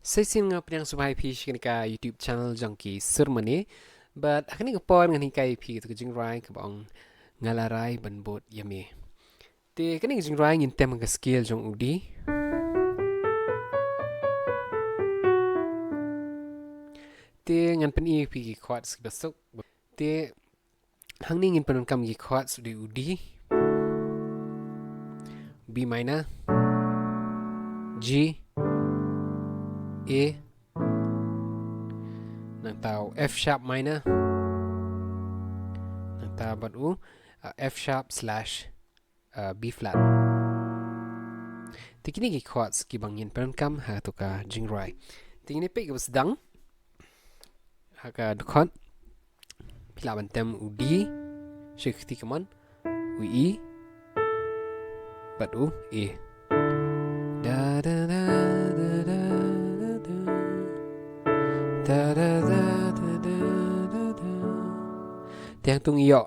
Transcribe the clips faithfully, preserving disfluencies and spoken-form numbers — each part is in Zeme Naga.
Seisin nga peniang subai pi shikani ka YouTube channel jang ki sirmani. But hakani ka por ngani kai pi tu ka jingrai ka bang ngala rai ban bot yami. Te kani ka jingrai ngin tem ka scale jong u D. Te ngan pen i pi ki chords ki basuk. Te hangni ngin pen kam ki chords di u D, B minor, G, A, nang tau F sharp minor, nang tau bat u, uh, F sharp slash, uh, B flat. Te kini ki chords ki bang ngin pen kam ha tu ka jingrai. Te ngin pei ka bas dang. Ha ka du chord. Pila ban tem u D. Shikti kaman. U E. Bat u A. Da, da, da, da, da, da, da. Da, da, da, da, da, da, da. Te hang tung i yo.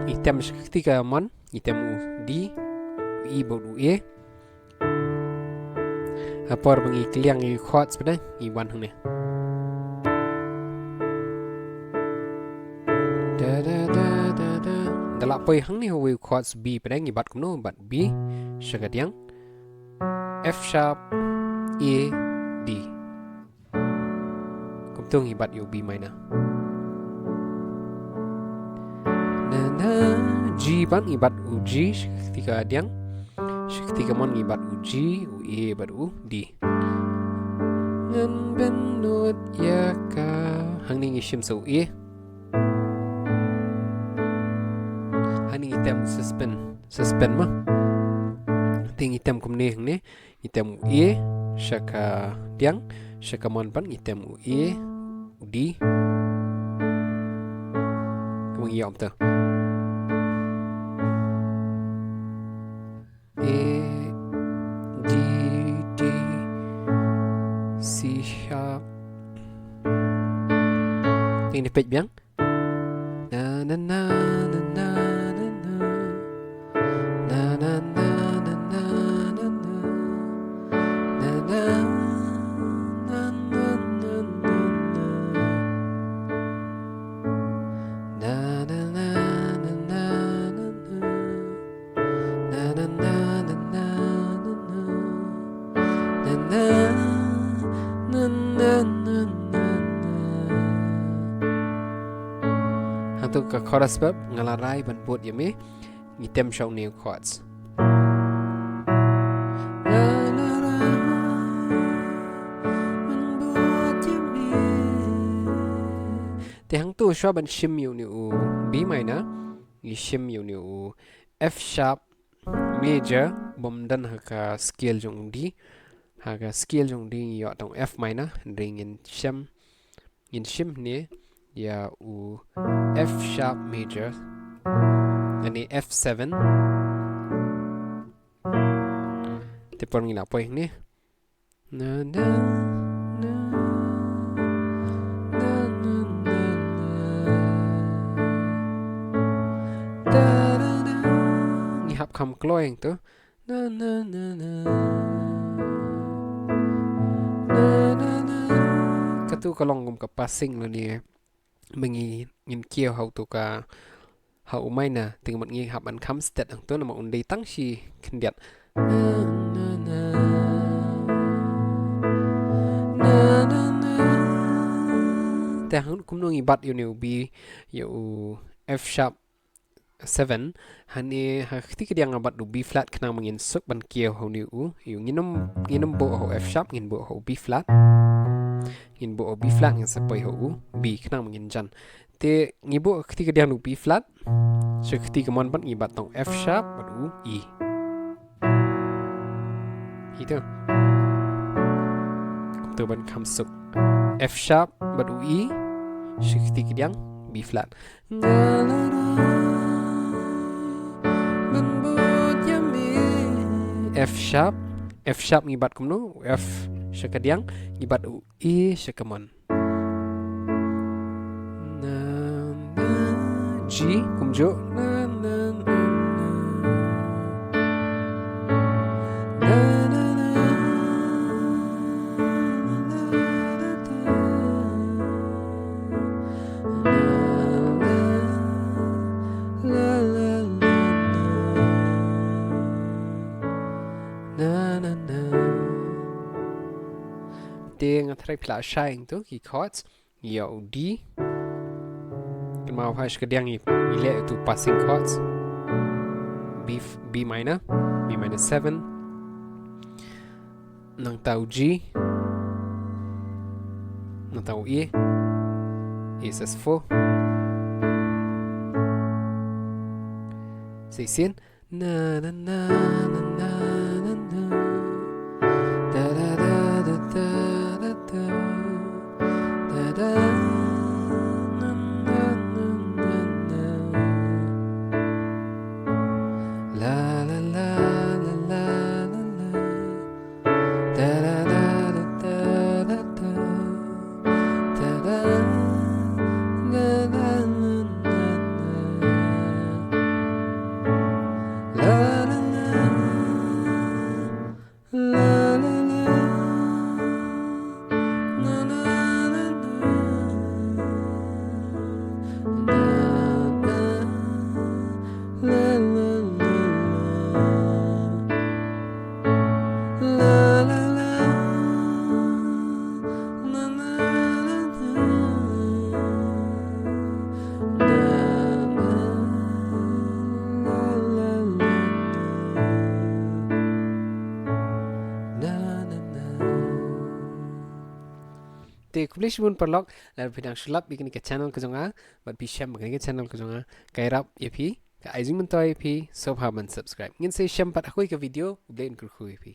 I tem shikti kaman. I tem u D. U E bat u A. Apor bang i kliang i chords pene, i wan hangne. Da, da, da, da, da. Da la poi hangne hau i chords B pene, i bat kumno, bat B, shaka diang. F sharp, A, D. Kumtung i bat u B minor. Na, na, G ban i bat u G, shikti ka diang. Shikti kaman i bat u G, u A bat u D. Ngan ben nut ya ka. Hangni ngi shim sau A. Hangni ngi tem suspend. Suspend ma. Ting i tem kumne hangne. I tem u A, shaka diang, shaka man ban, i tem u A, u D. Kumang i yam ta. A, D, D, C sharp. Ting ni pet biang. Na, na, na, na, na, na, na. Na, na, na, na, na, na. Na, na, na, na, na, na, na. Na, na, na, na, na, na. Na, na, na, na, na, na. Na, na, na, na, na, na, na. Hangtu ka chorus bep, ngala rai ban bot yame, ngi tem shau new chords. Te hangtu shua ban shim yu ni u, B minor, ngi shim yu ni u, F sharp major, bam dan haka scale jong di, haka scale jong di ngi yua tong F minor, ring in shim, ngin shim ne, ya u F sharp major, ani F seven. Te por ngi la poi ne. Na, na, na. Ngi hap kam kloi tu. Na, na, na, na. Na, na, na. Katu kalong gum ka passing lo ni. Mengi ngin kieu hau tu ka hau mai na, tingmat ngi hap an kam stet ang tu na ma un dei tang si khendiat. Na, na, na. Na, na, na. Te hang kum nung i bat yu ni u B, yu F sharp seven, hane ha kti kediang a bat du B flat khnang mangin suk ban kieu hau ni u, yu nginum, nginum bo hau F sharp, ngin bo hau B flat. Ngin bo hau B flat, ngin sapoi hau u, B khnang mangin jan. Te ngi bo kti kediang du B flat, suk kti kaman ban ngi bat tong F sharp, bat u E. Hi tu. Kum tu ban kam suk. F sharp, bat u E, suk kti kediang, B flat. F sharp, F sharp ngi bat kumno, F shaka diang, ngi bat u E shaka man. Na, na, G, kumjo, na, na, na, na. Na, na, na, na, na. Te nga tharai pila shai ntu ki chords. Yau D. Kema phai shikadiang i, i le tu passing chords. B, f-, B minor, B minor seven. Nang tau G. Nang tau E. E sus four. Seisin. Na, na, na, na, na, na, na. Da, da, da, da, da, da, da. Da, da, na, na, na, na, na. La, la, la, la, la, la, la. Da, da, da, da, da, da, da. Da, da, da, da, da, da. La, la, la. La, la, la. Na, na, na, na. Da, da. La, la, la, la. La, la, la. Na, na, na, na. Na, na, la, la, la, la. Na, na, na. Te kublei sibun parlok, la phi dang sulap bi kani ka channel kazonga, but phi sham kani ka channel kazonga, kairap ye phi, ka aizing mentai phi, so pha man subscribe. Ngin se sham pat akui ka video, kublei nkurkhu ye phi.